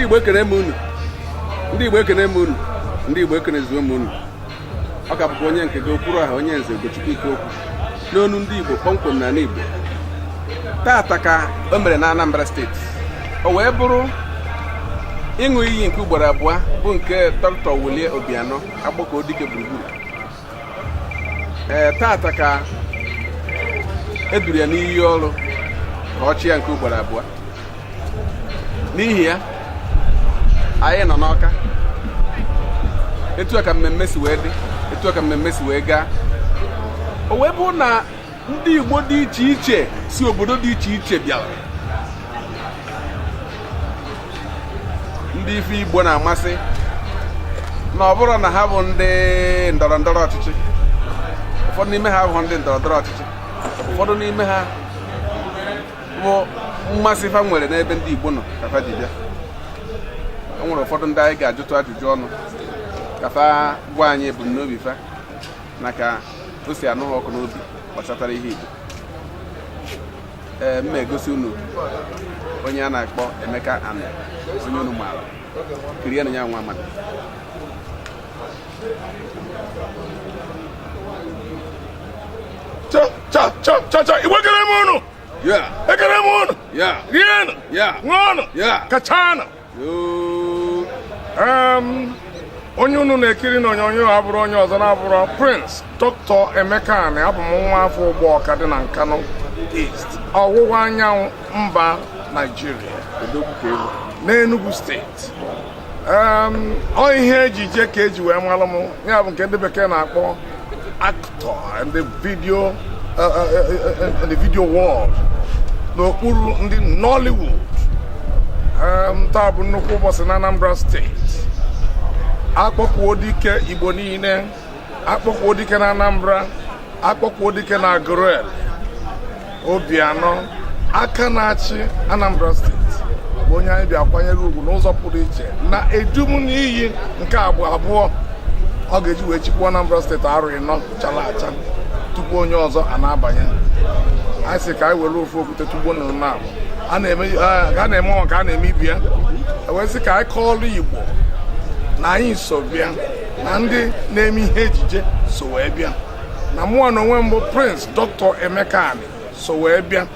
Igbo, ekene m unu. Ndị Igbo, ekene m unu. Ndị Igbo, ekenezuo m unu. Ọ ka bụkwa onye nke gị, Okwuru Ọha, onye nze Ugochukwu Ikeokwu, n'onu ndị Igbo kpọmkwem n'ala Igbo. Tata ka o mere na Anambra Steeti, o wee bụrụ ịṅụ iyi nke ugboro abụọ bụ nke Dr. Willie Obianọ, agbakọ dike gburugburu. Ee, tata ka eduru ya n'iyi ọrụ ka ọ chịa nke ugboro abụọ. N'ihi ya, anyị nọ n'Ọka. Etu a ka mmemme si wee dị, etu a ka mmemme si wee gaa. O wee bụrụ na ndị Igbo dị iche iche si obodo dị iche iche bịara, ndị ife Igbo na-amasị, na ọ bụrụ na ha bụ ndị ndọrọ ndọrọ ọchịchị, ụfọdụ n'ime ha abụghị ndị ndọrọ ndọrọ ọchịchị, ụfọdụ n'ime ha bụ mmasị fa nwere n'ebe ndị Igbo nọ ka fa ji bịa. O nwere ụfọdụ ndị anyị ga-ajụtụ ajụjụ ọnụ ka fa gwa anyị ebumnobi fa na ka o si anụ ha ọkụ n'obi gbasatara ihe Igbo. Ee, m na-egosi unu onye a na-akpọ Emeka Ani, onye unu maara. Kirienụ ya, nwa amadi. Cha cha cha cha cha! Igbo, ekele m unu. Ekele m unu. Rienụ, ṅụọnụ, kachanụ. Onye unu na-ekiri n'onyonyo abụrụ onye ọzọ na-abụrụ Prince Dr. Emeka Ani. Abụ m nwa afọ Ụgbọọka dị na Nkanụ East, ọwụwa anyanwụ mba Naijiria, n'Enugu Steeti. Ọ ihe ejije ka eji wee malụ m, ya bụ nke ndị bekee na-akpọ actor in the video in the video world n'okpuru ndị Nollywood. Taa bụ nnukwu ụbọchị na Anambra Steeti. Akpọkwuo dike Igbo niile, akpọkwuo dike na Anambra, akpọkwuo dike na Aguleri. Obianọ, aka na-achị Anambra Steeti, bụ onye anyị bịa kwanyere ugwu n'ụzọ pụrụ iche na edum n'iyi nke abụọ abụọ ọ ga-eji wee chịkwa Anambra Steeti arọ 4 chara acha tupu onye ọzọ a na-abanye. Anyị sị ka anyị were ofu okwute tugbo nnụnụ na abụ a na-eme a na-eme ọ ka a na-eme ibi ya. Wee sị ka anyị kọọlụ Igbo na anyị so bịa, na ndị na-eme ihe ejije so wee bịa, na mụnwa na onwe m bụ Prince Dr. Emeka Ani so wee bịa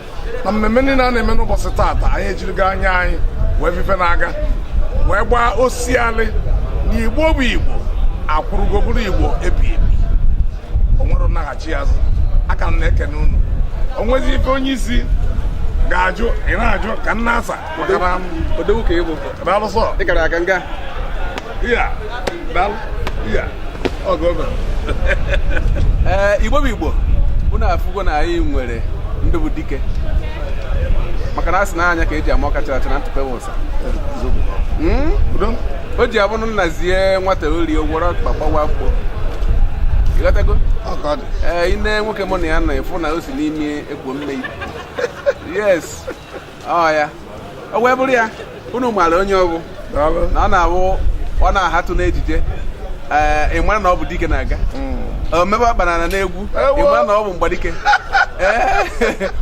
na mmemme niile a na-eme n'ụbọchị taata. Anyị ejirigo anya anyị wee fife na-aga wee gbaa osialị na Igbo bụ Igbo, akwụrụgo bụrụ Igbo ebi ebi, o nwere nnaghachi azụ. Aka m na-ekene unu. O nwezi ife onye isi ga-ajụ, ị na-ajụ ka m na-asa, maka na Odogwu ka ị bụ. Daalụ sọ. Ị gara aga nga. Iya, daalụ. Iya, ọgụ oge. Ee, Igbo bụ Igbo, unu afụgo na anyị nwere ndị bụ dike, maka na a sị na anya ka eji ama ọka chara acha na ntụpe bụ ụsa. Udo. O ji abụrụ nna zie nwata ori, owere ọkpa gbawa akpụ, ịghọtago? Ọ ka ọ dị. Ee, ine nwoke mụ na ya nọ, ịfụ na o si n'ime ekwo mmei. Yes, ọ ya o wee bụrụ ya. Unu maara onye ọ bụ. Daalụ. Na ọ na-awụ ọ na-ahatụ n'ejije, ee, ị mara na ọ bụ dike na-aga o mebe ọkpanana n'egwu. Ewo! Ị mara na ọ bụ mgbadike. Ee,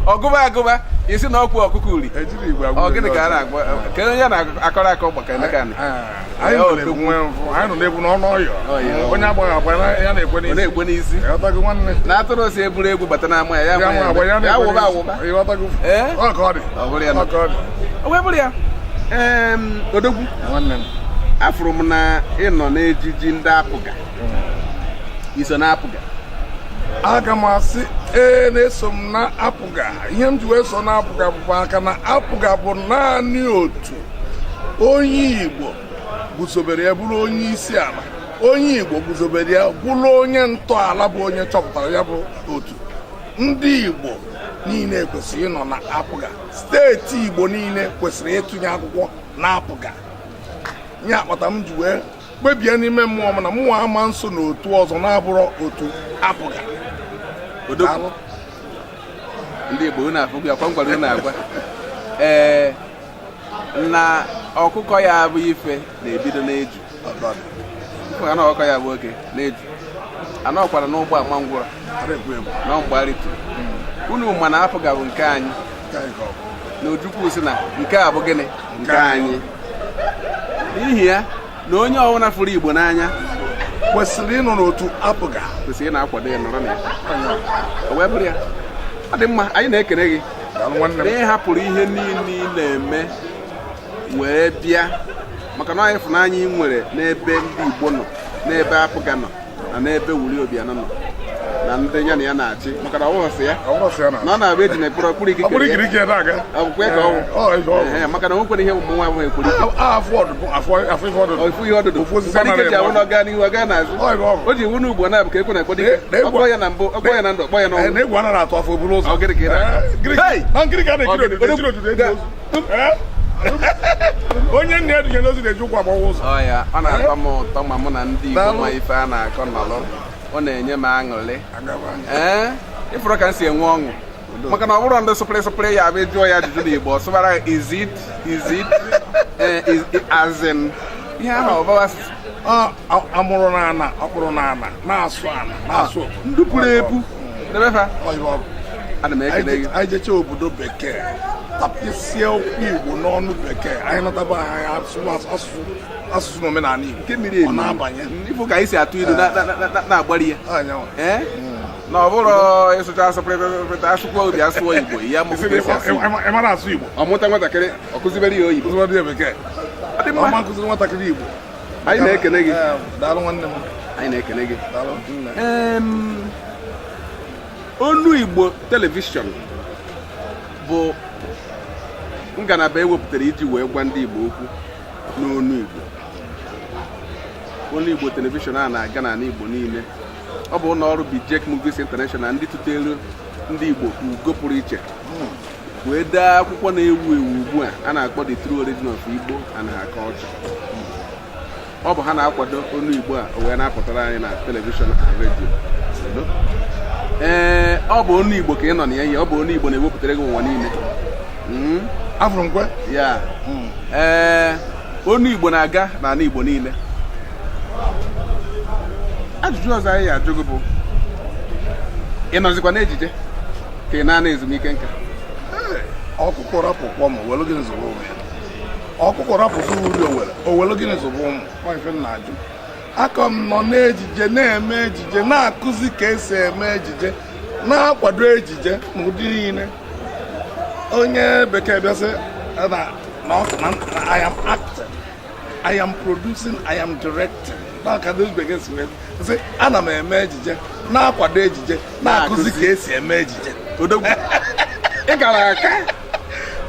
ọgụba agụba isi na ọkwụ ọkụkọ uri. Ejiri igwe agwụ. Ọ gịnị ka a na-agba kedu onye a na-akọrọ akọ gbaka Emeka Ani? Anyị nọ n'egwu nwee mfụ, anyị nọ n'egwu n'ọnụ ọyọ. Ọyọ. Onye agbaghị agba ya na-ekwe Ọ n'isi. na-ekwe n'isi. Ịghọtago, nwanne? Na atụrụ si eburu egwu bata n'ama ya, ya Ya ma nwa agba ya ya na-ekwe awụba n'isi. awụba. Ịghọtago? Ee? Ọ ka ọ dị. Ọ bụrụ ya Ọ ka ọ dị. O wee bụrụ ya. Odogwu. Nwanne m. Afụrụ m na ị nọ n'ejiji ndị APGA, iso na APGA? Aga m asị ee, na-eso m na APGA. Ihe m ji wee so na APGA bụkwa aka na APGA bụ naanị otu onye Igbo guzobere ya bụrụ onye isi ala, onye Igbo guzobere ya bụrụ onye ntọala, bụ onye chọpụtara ya bụ otu. Ndị Igbo niile kwesịrị ịnọ na APGA. Steeti Igbo niile kwesịrị ịtụnye akwụkwọ na APGA. Nye akpata m ji wee kpebie n'ime mmụọ m na mụnwa ama nso n'otu ọzọ na-abụrọ otu APGA. Odogwu. Daalụ. Ndị Igbo, unu afụgo ya kwa m gwara unu agwa. Ee, na ọkụkọ ya bụ ife na-ebido n'eju ịfụ na ọkụkọ ya bụ oke n'eju anọkwara n'ụgbọ ama ngwụrọ na mgbarịtu unu. Ma na APGA bụ nke anyị, na Ojukwu si na nke a bụ gịnị nke anyị. N'ihi ya na onye ọbụla fụrụ Igbo n'anya kwesịrị ịnọ n'otu APGA. Kwesịrị ị na-akwado ya, nọrọ na ya. O wee bụrụ ya, ọ dị mma. Anyị na-ekene gị Daalụ, nwanne na m. ị hapụrụ ihe niile ị na-eme wee bịa, maka na ọ ịfụnanya ị nwere n'ebe ndị Igbo nọ, n'ebe APGA nọ, na n'ebe Willie Obianọ nọ na ndị ya na ya na-achị, maka na ọ bụghị sị ya Ọ bụrụ sị ya na na ọ na-abụ eji na ekpụrụ ọkpụrụ ọ bụrụ ikikere ya. Ikiriki na-aga. Ọ bụkwa ya ka ọ bụ. Ọ ife ọ bụ. Ehe, maka na o nwekwara ihe ụmụ nwa abụghị ekwuru ike. Afọ ọdụdụ, afọ afọ ife ọdụdụ. Ofu ihe ọdụdụ. Ofu osisi Mgbada ike anaghị ji awụ eme. na ọga n'ihu, ọga n'azụ. Ọ ife ọ bụ. O ji iwu n'ugbo na-abụ ka ekwe na-ekwe dike. Ọkpọ ya na mbụ, ọkpọ ya na ndụ, ọkpọ ya n'ọnwụ. Na egwu anaghị atụ afọ oburu ụzọ. Ọ gịnị ka ị na-akọ? Gịnị? Hey! Na nkiri ka a na-ekiri Ọ odidi, gịnị? ekiri odidi, eji ozu. Onye nna ya dunye n'ozu na-eji ụkwụ agbawa ụzọ. Ọ ya, ọ na-atọ m ụtọ ma mụ na ndị Igbo Daalụ. ma ife a na-akọ nọlụ. Ọ na-enye m aṅụrị. Ee, ịfụrụ ka m si enwe ọṅụ, maka na ọ bụrụ ndị sụpịrị sụpịrị ya abịa jụọ ya ajụjụ n'Igbo, ọ sụbara ya, is it, is it, eh, is as in ihe ahụ ọ bụla. Amụrụ n'ana, ọkpụrụ n'ana, na-asụ ana, na-asụ obodo. Ndụ pụrụ epu debe fa. Ọ ife ọ bụ. Ana m ekele gị. Anyị jechaa obodo bekee, tapịsịa okwu Igbo n'ọnụ bekee, anyị nataba anyị asụsụ asụsụ na omenala Igbo Nke miri ọ emi. na-abanye. Ifụ ka anyị si atụ ilu na-agbari ya. Anyanwụ. Ee, na ọ bụrụ ịsụcha asụpịrịpịrị, asụkwa obi, asụọ Igbo ya mụ ka esi asụ Igbo. Ị mara asụ Igbo. Ọ mụta nwatakịrị, ọ kụzibere ya oyibo. Kụziri ya bekee. Ọ dị mma. Ọma nkụziri nwatakịrị Igbo. Anyị na-ekene gị. Ee, daalụ, nwanne m. Anyị na-ekene gị. Daalụ, nne. Onu Igbo Television bụ ngalaba ewepụtara iji wee gwa ndị Igbo okwu n'onu Igbo. Onu Igbo Television a na-aga n'ala Igbo niile. Ọ bụ ụlọ ọrụ Bijek Movies International, ndị tụtere ndị Igbo ugo pụrụ iche wee dee akwụkwọ na-ewu ewu ugbu a a na-akpọ The True Origin of Igbo and Her Culture. Ọ bụ ha na-akwado onu Igbo a, o wee na-apụtara anyị na television na redio. Ee, ọ bụ onu Igbo ka ị nọ na ya. Ihe ọ bụ onu Igbo na-ewepụtara gị ụwa niile. Afụrụ nkwe. Ya, ee, onu Igbo na-aga n'ala Igbo niile. Ajụjụ ọzọ anyị ga-ajụ gị bụ, ị nọzikwa n'ejije ka ị na-ana ezumike nka? Ọkụkọ rapụ kwọm, welu gịnị zụrụ ụmụ ya? Ọkụkọ rapụsị uri owere, owelu gịnị zụrụ ụmụ? Ọ ife m na-ajụ. Aka m nọ n'ejije, na-eme ejije, na-akụzi ka esi eme ejije, na-akwado ejije n'ụdị niile. Onye bekee bịa sị na I am acting, I am producing, I am directing. Na ka ndị bekee si wee sị, ana m eme ejije, na-akwado ejije, na-akụzi ka esi eme ejije. Odogwu, ị gara aka.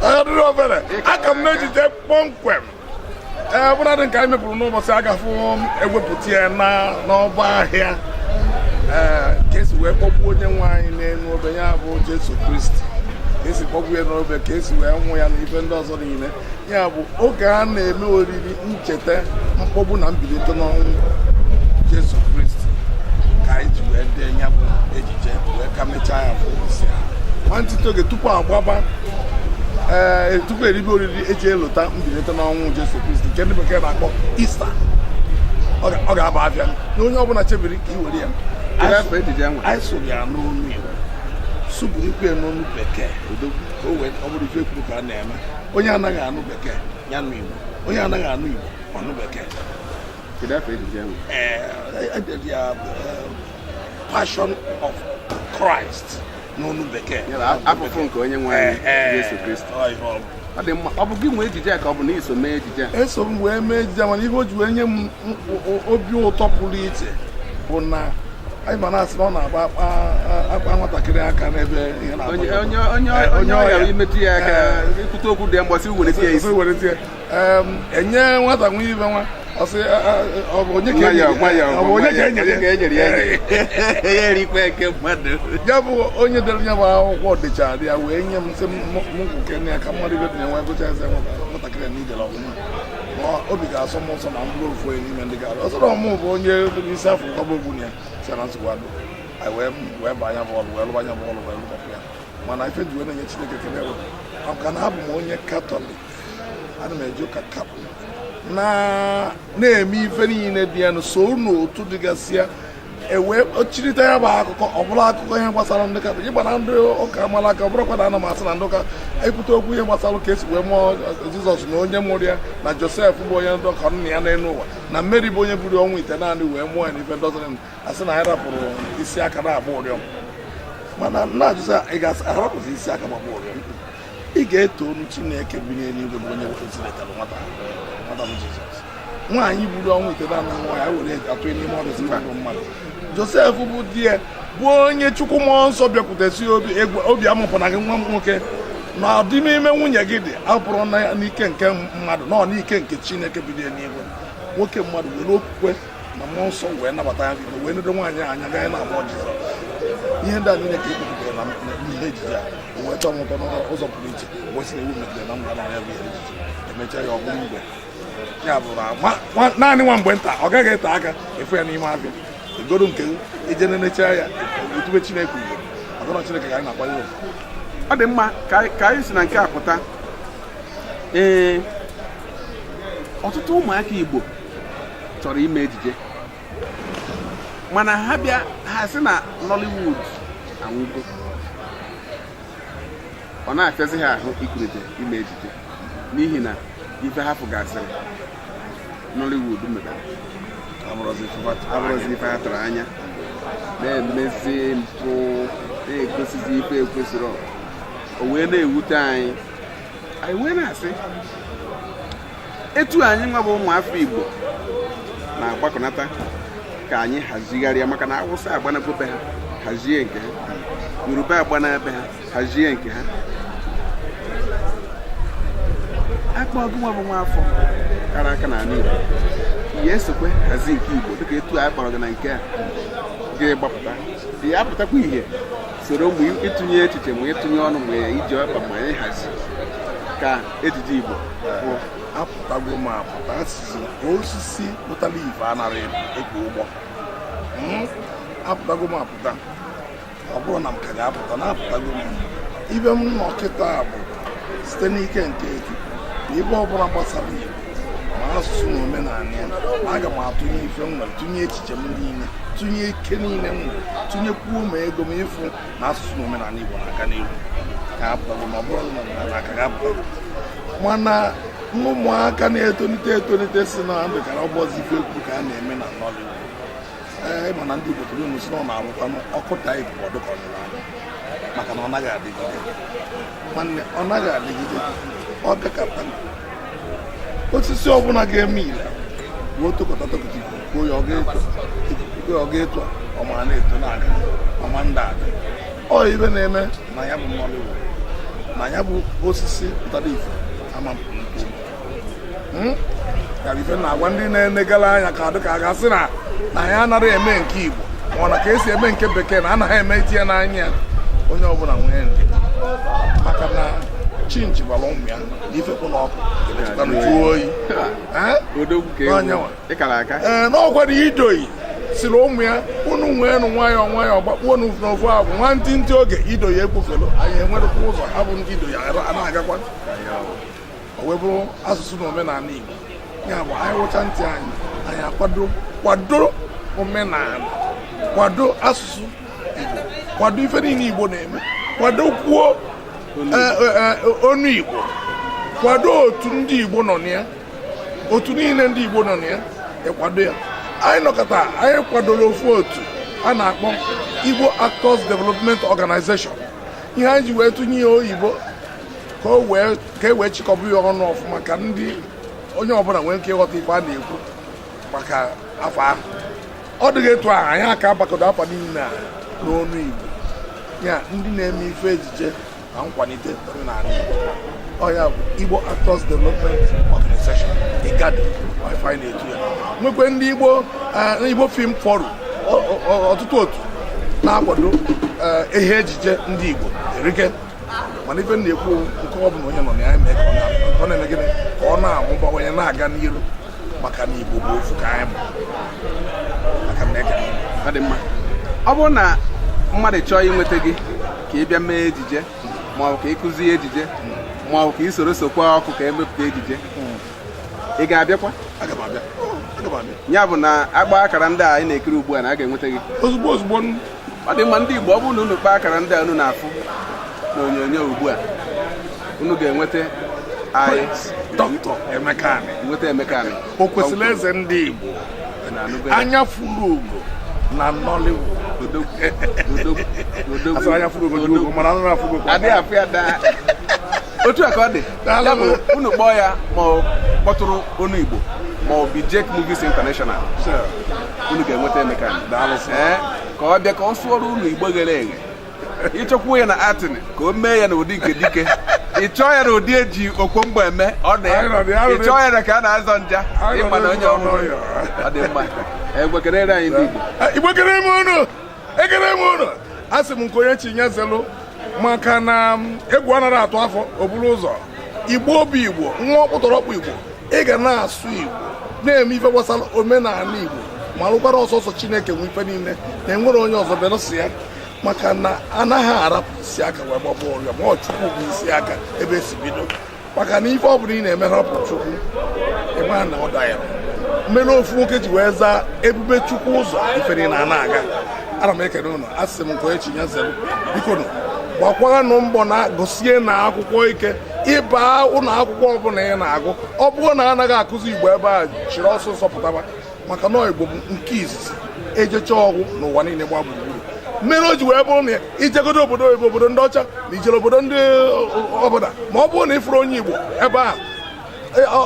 Ọ dịrị obere aka m n'ejije kpọmkwem. Ee, bụladị nke anyị mepụrụ n'ụbọchị agafụ ewepụta ya na n'ọba ahịa, ee, ka esi wee kpọgbuo onye nwe anyị n'elu obe, ya bụ Jesu Kristi, ka esi kpọgbuo ya n'obe, ka esi wee nwụ ya na ife ndị ọzọ niile. Ya bụ oge a na-eme oriri ncheta mkpọgbu na mbilite n'ọnwụ Jesu Kristi ka anyị ji wee dee ya bụ ejije, wee ka mechaa ya bụ ụbọchị ahụ nwantịtị oge tupu agbaba, ee, tupu eribe oriri eji elota mbilite n'ọnwụ Jesu Kristi, nke ndị bekee na-akpọ Ista. Ọ ga-aba afịa na onye ọbụla chebiri ka i were ya. Kedu afọ ejije ahụ? Anyị sụrụ ya n'onu Igbo, sụbụrụkwa ya n'onu bekee ka o wee ọ bụrụ ife kwuru ka a na-eme. Onye anaghị anụ bekee ya nụ Igbo, onye anaghị anụ Igbo ọnụ bekee. Kedu afọ ejije ahụ? Ee, edere ya Passion of Christ n'onu bekee. Ya bụ afụfụ nke onye nwe anyị Jesu Kristi. Ọ ihe ọ bụ. Ọ dị mma. Ọ bụ gị nwe ejije a ka ọ bụ na iso mee ejije a? Eso m wee mee ejije, mana ihe o ji wee nye m obi ụtọ pụrụ iche bụ na anyị ma na-asị na ọ na-agba akpa nwatakịrị aka n'ebe ihe na-atọ onye ya ụtọ. Onye onye Ee, onye ọrịa ọrịa. imetụ ya aka, ikwute okwu dị ya mgbasị were tie ya isi. Were tie. Enye nwata nwa ibe nwa, ọ sị, ọ bụ onye ka Nwa ya, e nyere? nwa ya, Ọ bụ onye ka e onye ka nyere? e nyere ya ya erikwa eke mmadụ. Ya bụ onye dere ya bụ akwụkwọ dechara ya wee nye m, sị m nke ya ka mmadụ ibe dị na nwa gụcha eze nwatakịrị na ijere ọfụma. Ma obi ga-asọ m ụsọ na m bụrụ ofu onye n'ime ndị gara ọsọ na ọmụ bụ onye isi afọ kwaba ogbu na ya si na nsogbu adụ. Anyị wee baa anya bọọlụ, wee lụba anya bọọlụ, wee lụbapụ ya. Mana ife ji wee na-enye Chineke ekele bụ maka na abụ m onye Katọlik, ana m eje ụka Katọlik, na na-eme ife niile dị ya nụ, so n'otu dịgasị ya. Ewee chirite ya bụ akụkọ, ọ bụla akụkọ ihe gbasara ndị Katọlik, ịgbara ndị ụka mara aka. Ọ bụrụkwa na ana m asị na ndị ụka ekwute okwu ihe gbasara ka esi wee mụọ Jizọs na onye mụrụ ya na Josef bụ onye ndọkọ nna ya n'elu ụwa, na Mary bụ onye buru ọnwa 9 wee mụọ ya, na ife ndọzịrị, asị na anyị rapụrụ isi aka na-agba ụrịọm. Mana nna ajụsị, ị ga-arapụzi isi aka gbagba ụrịọm? Ị ga-eto onu Chineke bi n'eluigwe, bụ onye ziletara nwata nwata bụ Jizọs. Nwaanyị buru ọnwa 9 nwa ya were atụ n'ime ọdụ ndụ mmadụ. Josef bụ di ya, bụ onye Chukwu Mmụọ Nsọ bịakwutesi obi egwu obi amụpụna gị nwa m nwoke na ọdịmime nwunye gị dị apụrụ na n'ike nke mmadụ, nọ n'ike nke Chineke bi n'eluigwe. Nwoke mmadụ were okwukwe na Mmụọ Nsọ wee nabata ya bido wee nedo nwaanyị anya gaa na-amụọ Jizọs. Ihe ndị a niile ka e kpepụtara na n'ihe ejije a, o wee chọọ m ụtọ n'ụzọ pụrụ iche. Wee sị na ewu megidere na mba na ya bụ ihe ejije emechaa ya, ọ bụrụ igwe ya bụ na naanị nwa mgbe nta ọ gaghị ete aka efu ya n'ime afịa egoro nke ije nenecha ya, etube Chineke ugbo ọgọnọ Chineke ka anyị na-akwanye ugwu. Ọ dị mma ka anyị si na nke a pụta. Ee, ọtụtụ ụmụaka Igbo chọrọ ime ejije, mana ha bịa, ha sị na Nollywood anwụgo, ọ na-afịazi ha ahụ ikulite ime ejije n'ihi na ife ha fụgasịrị Nollywood mebere abụrụzi ife abụrụzi ife ha tụrụ anya, na-emezi mpụ, na-egosizi ife ekwesịrị. O wee na-ewute anyị. Anyị wee na-asị, etu anyị nwa bụ ụmụafọ Igbo na-agbakọnata ka anyị hazigharịa, maka na Awụsa agbanago be ha hazie nke ha, Yoruba agbana be ha hazie nke ha, akpọ gị nwa bụ nwa afọ kara aka n'ala Igbo ya esokwe hazie nke Igbo, dịka etu a kpọrọ gị na nke a ga-agbapụta ya apụtakwa ihe, soro ụmụ ịtụnye echiche ma ịtụnye ọnụ ma iji ọkpa ma ịhazi ka ejije Igbo kwụrụ. Apụtago m apụta. Asịsị osisi pụtara ife anara ekpo ụgbọ. Apụtago m apụta. Ọ bụrụ na m ka ga-apụta na apụtago m, ibe m nọ kịta bụ site n'ike nke Chukwu na ibe ọbụla gbasara Igbo, ma asụsụ na omenala ya, na aga m atụnye ife m nwere, tụnye echiche m niile, tụnye ike niile m nwere, tụnyekwuo ma ego m, ịfụ na asụsụ na omenala Igbo na-aga n'ihu. Ka apụtago ma ọ bụrụ na aka ga-apụta, mana ụmụaka na-etolite etolite si na ndụ kara ọbọzi ife ekwu ka a na-eme na Nollywood. Ee, ịma na ndị Igbo tụrụ ilu si na ọ na-arụkwa ọkụ taịpụ ọdụka ọnyụrụ anya, maka na ọ naghị adịgide. Nwanne, ọ naghị adịgide. Ọ gakọta osisi ọbụla ga-eme ile ruo tokọta tokọta, ikuku ya ọ ga-eto, ikuku ya ọ ga-eto, ọ ma na-eto na-aga ọma nda ada. Ọ ibe na-eme na ya bụ Nollywood, na ya bụ osisi pụtara ife ama mpụ. Ya bụ ife na-agwa ndị na-enegara anya ka dịka a ga-asị na ya anaghị eme nke Igbo, ma ọ na ka esi eme nke Bekee na anaghị eme itinye n'anya ya. Onye ọbụla nwee ndidi, maka na chinchi gwara ụmụ ya na ife kpụrụ ọkụ emechakwanụ jụọ oyi. Eh? Odogwu ka N'ọnya ewu nwa. ịkara aka. Ee, n'ọkwa na idoyi siri ụmụ ya, unu nweenụ nwayọọ nwayọọ, gbakpuo n'ofu abụ nwantịntị oge idoyi ekwufelu anyị, enwerekwa ụzọ ha bụ ndị idoyi a na-agakwa. O wee bụrụ asụsụ na omenala Igbo ya bụ anyị wụcha ntị anyị, anyị akwado, kwado omenala, kwado asụsụ Igbo, kwado ife niile Igbo na-eme, kwado kwuo onu Igbo, kwado otu ndị Igbo nọ na ya, otu niile ndị Igbo nọ na ya, ịkwado ya. Anyị nọkọta, anyị kwadoro ofu otu a na-akpọ Igbo Actors Development Organization. Ihe anyị ji wee tụnye ya oyibo ka o wee ka e wee chịkọba ya ọnụ ọfụma, ka ndị onye ọbụla nwee ike ịghọta ife a na-ekwu maka afọ ahụ. Ọ dịghị etu ahụ anyị aka agbakọdo afa niile a n'ọnụ Igbo ya, ndị na-eme ife ejije na nkwalite omenala Igbo. Ọ ya bụ Igbo Actors Development Organization, IGADO, ife anyị na-etu ya. Nwekwe ndị Igbo, Igbo Film Forum, ọtụtụ otu na-akwado ihe ejije ndị Igbo erike. Mana ife m na-ekwu, nke ọ bụla onye nọ na ya mee ka ọ na-eme gịnị, ka ọ na-amụbawanye na-aga n'iru, maka na Igbo bụ ofu ka anyị bụ, maka na eke. Ọ dị mma. Ọ bụrụ na mmadụ chọọ inweta gị ka ị bịa mee ejije, ma ọ bụ ka ị kụzie ejije, ma ọ bụ ka ị soro sokwa ọkụ ka emepụta ejije, ị ga-abịakwa? Aga m abịa. Aga m abịa. Ya bụ na agba akara ndị a anyị na-ekiri ugbu a na a ga-enweta gị. Ozugbo ozugbo. Ọ dị mma. Ndị Igbo, ọ bụrụ na unu kpaa akara ndị a unu na-afụ n'onyonyo ugbu a, unu ga-enweta anyị. Dr. Emeka Ani. Nweta Emeka Ani. O kwesịrị eze ndị Igbo. Na-anụgo ya. Anya furu ugo na Nollywood. Odogwu, odogwu, odogwu. Asị anya furu ugo dị ugo, mana anụ na-afụ ugo. Adịghị afụ ya daa. Otu a ka ọ dị. Ya bụ unu kpọọ ya ma ọ kpọtụrụ onu Igbo ma ọ bụ Jake Movies International, unu ga-enweta Emeka Ani. Daalụ sir. Ee, ka ọ bịa ka ọ sụọrọ unu Igbo ghere eghe. Ịchọkwuo ya na acting, ka o mee ya n'ụdị nke dike, ị chọọ ya n'ụdị eji okwomgbo eme, ọ na ya. Anyị nọ dị, anyị Ị nọ chọọ ya na ka a na-azọ nja. Anyị nọ Ịma na onye n'ụlọ ọhụrụ ya. Ọ dị mma. Egwe kelere anyị ndị Igbo. Igbo, ekele m unu, ekele m unu. A sị m nke onye chi nyezelu, maka na egwu anaghị atụ afọ o buru ụzọ. Igbo obi Igbo, nwa ọkpụtọrọkpụ Igbo, ị ga na-asụ Igbo, na-eme ife gbasara omenala Igbo, ma rụkwara ọsọsọ Chineke nwe ife niile na enwere onye ọzọ belụsị ya, maka na anaghị arapụ isi aka wee gbaba ọrịa, ma ọ Chukwu bụ isi aka ebe esi bido, maka na ife ọ bụla ị na-eme, rapụ Chukwu, ịma na ọ danyere mmere. Ofu nwoke ji wee zaa ebube Chukwu ụzọ, ife niile a na-aga. Ana m ekene ụnụ. Asị m nke onye chi ya zere. Biko nụ, gbakwanụ mbọ na gụsie na akwụkwọ ike. Ịba ụlọ akwụkwọ ọbụla ị na-agụ, ọ bụrụ na anaghị akụzi Igbo ebe a, chịrị ọsọsọ pụtaba, maka na Igbo bụ nke izizi ejecha ọgwụ n'ụwa niile gba gburugburu. Mere o ji wee bụrụ na ijegodo obodo oyibo, obodo ndị ọcha, na ijere obodo ndị ọbụla, ma ọ bụrụ na ịfụrụ onye Igbo ebe a,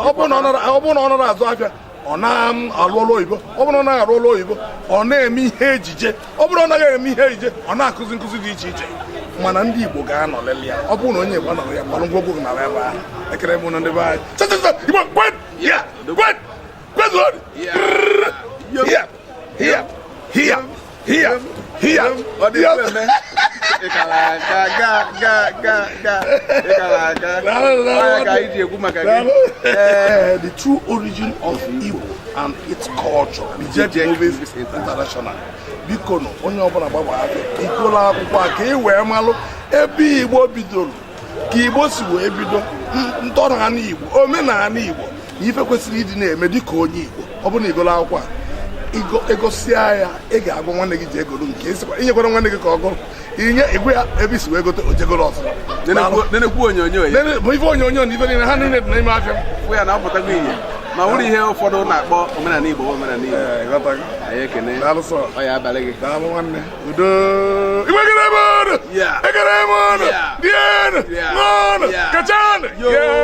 ọ bụrụ na ọ nọrọ azụ afịa, ọ na-alụ ọrụ oyibo, ọ bụrụ na ọ naghị arụ ọrụ oyibo, ọ na-eme ihe ejije, ọ bụrụ na ọ naghị eme ihe ejije, ọ na-akụzi nkụzi dị iche iche. Mana ndị Igbo ga-anọlele ya. Ọ bụrụ na onye Igbo anọrọ ya, gbalụ ngwongwo gị nara ebe ahụ. Ekele m unu, ndị be anyị. Cha cha cha, Igbo kwen ya, kwen kwezuo ya, ya ya ya ya. Ọ dị mfe. Ị kara aka ga ga ga ga, ị kara aka. Ọ ya ka anyị ji ekwu maka gị. Ee, the true origin of Igbo and its culture. Jake Jake Movies Movies International. Biko nụ, onye ọbụla gbagba aka ikola akwụkwọ a ka ị wee malụ ebe Igbo bidoro, ka Igbo si wee bido, ntọala Igbo, omenala Igbo na ife kwesịrị ịdị na-eme dịka onye Igbo. Ọ bụrụ na igolo akwụkwọ a, ịgụsịa ya, ị ga-agwa nwanne gị ji egolu nke ịsịkwa inyekwara nwanne gị ka ọ gụrụ, inye igwe ya ebe isi wee gote ojegolo ọzọ. Nenekwu onyonyo ya. Nene- bụ ife onyonyo na ife niile, ha niile dị n'ime afịa. Fụ ya na ọ pụtago ihe ma ọ bụrụ ihe ụfọdụ na-akpọ omenala Igbo bụ omenala Igbo. Ee, ịghọtago. Anyị ekene. Daalụ sọ. Ọ ya abalị gị. Daalụ nwanne. Udo. Igwe, ekele m unu. Yeah. Ekele m unu. Yeah. Rienụ. Yeah. Ṅụọnụ. Yeah. Kachanụ. Yo. Yeah.